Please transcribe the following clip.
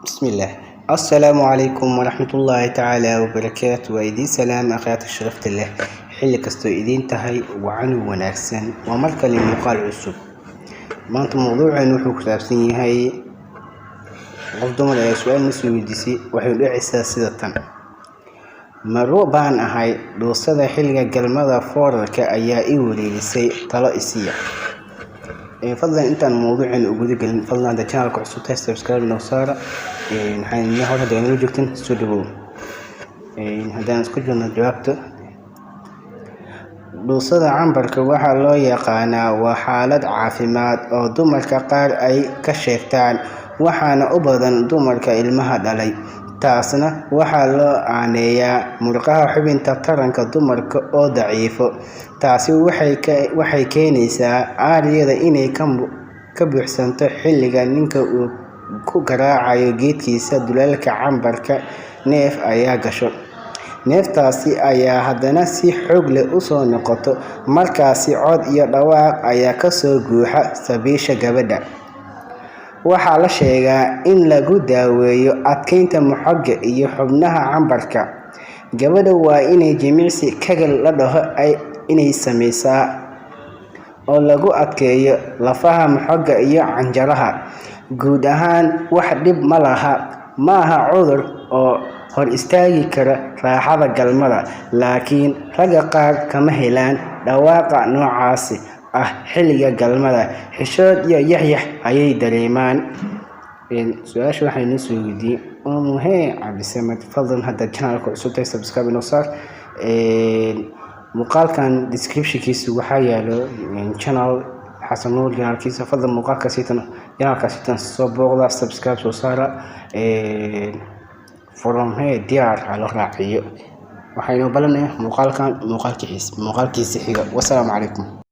Bismillaah. Assalaamu calaykum waraxmatullaahi tacaala wabarakaatu. Waa idiin salaam, akhlaaqta sharafta leh. Xilli kastoo idiin tahay wacan wanaagsan. Waa mar kale muuqaal cusub. Maanta mawduuceenu wuxuu ku saabsan yahay qof dumar ayaa su-aal na soo weydiisay. Waxay u dhacaysaa sida tan: "Marwo baan ahay, dhuusada xilliga galmada foorarka ayaa i wareerisay, talo isiiya." Fadlan, intaan mawduuceena u guda gelin, fadlan hadda channelka cusub tahay, subscribe noo saara. Waxaan idin hore hadda nala joogtin, soo dhawow. Haddaan isku jirno jawaabta, dhuusada cambarka waxaa loo yaqaanaa waa xaalad caafimaad oo dumarka qaar ay ka sheegtaan, waxaana u badan dumarka ilmaha dhalay. Taasna waxaa loo aaneeyaa murqaha xubinta taranka dumarka oo daciifo. Taasi waxay keenaysaa aaryada inay ka buuxsanto xilliga ninka uu ku garaacayo geedkiisa duleelka cambarka, neef ayaa gasho. Neeftaasi ayaa haddana si xoog leh usoo noqoto, markaasi cod iyo dhawaaq ayaa kasoo guuxa sabiisha gabadha. Waxaa la sheegaa in lagu daaweeyo adkeynta moxogga iyo xubnaha cambarka. Gabadha waa inay jimicsi Kegel la dhaho inay sameysaa oo lagu adkeeyo lafaha moxogga iyo canjaraha. Guud ahaan wax dhib ma laha, maaha cudur oo hor istaagi kara raaxada galmada, laakiin ragga qaar kama helaan dhawaaqa noocaasi ah xilliga galmada, xishood iyo yaxyax ayay dareemaan. Su-aasha waxay noo soo weydiiyey Umuhe Cabdisamad. Fadlan hadda channelka cusub tahay, subscribe inoo saar. Muuqaalkan descriptionkiisa waxaa yaalo channel Xasan Nuur channelkiisa. Fadlan muuqaalkaasiitan channelkaasiitan soo booqda, subscribe soo saara. From here diyaar ha loo raaciyo. Waxaynu balanay muuqaalkan muuqaalkiisa xiga. Wasalaamu calaykum.